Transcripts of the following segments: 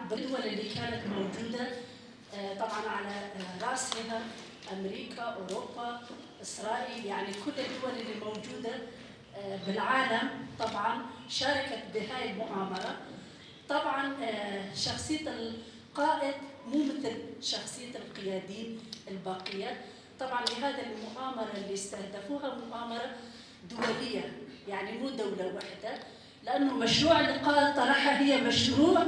بالدول اللي كانت موجودة، طبعا على رأسها أمريكا، أوروبا، إسرائيل، يعني كل الدول اللي موجودة بالعالم طبعا شاركت بهاي المؤامرة. طبعا شخصية القائد مو مثل شخصية القياديين الباقية. طبعا لهذا المؤامرة اللي استهدفوها مؤامرة دولية، يعني مو دولة واحدة، لأنه مشروع اللي القائد طرحها هي مشروع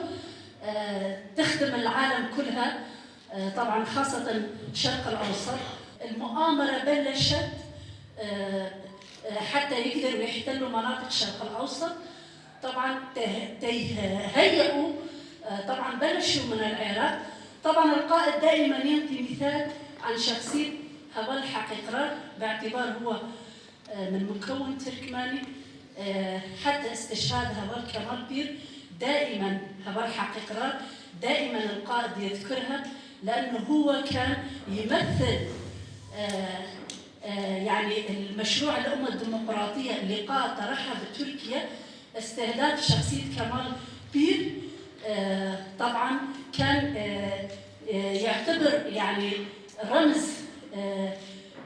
تخدم العالم كلها، طبعا خاصة الشرق الأوسط. المؤامرة بلشت حتى يقدروا يحتلوا مناطق الشرق الأوسط. طبعا تهيئوا، طبعا بلشوا من العراق. طبعا القائد دائما يعطي مثال عن شخصية هوال حقيقرار باعتبار هو من مكون تركماني، حتى استشهاد هوال كمال بير دائما هوال حقيقرار دائما القائد يذكرها، لأنه هو كان يمثل يعني المشروع الأمة الديمقراطية اللي قائد طرحها بتركيا، استهداف شخصية كمال بير. طبعا كان يعتبر يعني رمز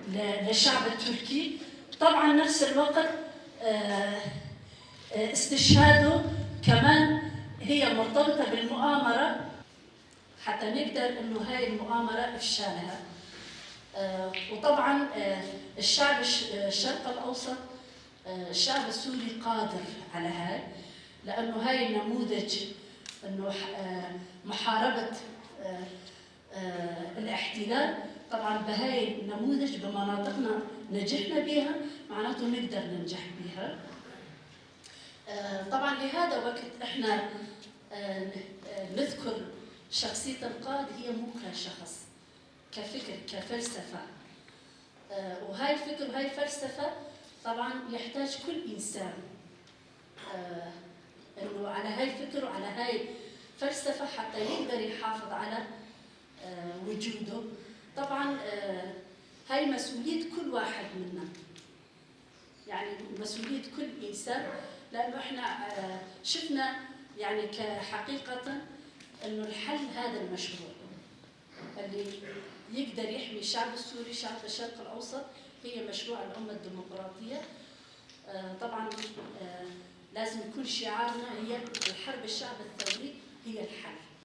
للشعب التركي. طبعا نفس الوقت استشهاده كمان هي مرتبطة بالمؤامرة، حتى نقدر إنه هاي المؤامرة إفشالها. وطبعا الشعب الشرق الأوسط، الشعب السوري قادر على هاي، لأنه هاي النموذج إنه محاربة الاحتلال. طبعا بهاي النموذج بمناطقنا نجحنا بها، معناته نقدر ننجح بها. طبعا لهذا وقت احنا نذكر شخصية القائد هي مو كشخص، كفكر، كفلسفة. وهاي الفكر وهاي الفلسفة طبعا يحتاج كل إنسان إنه على هاي الفكر وعلى هاي الفلسفة حتى يقدر يحافظ على وجوده. طبعا هاي مسؤولية كل واحد منا، يعني مسؤولية كل إنسان، لأنه إحنا شفنا يعني كحقيقة إنه الحل هذا المشروع اللي يقدر يحمي الشعب السوري، شعب الشرق الأوسط، هي مشروع الأمة الديمقراطية. طبعا لازم يكون شعارنا هي الحرب الشعب الثوري هي الحل.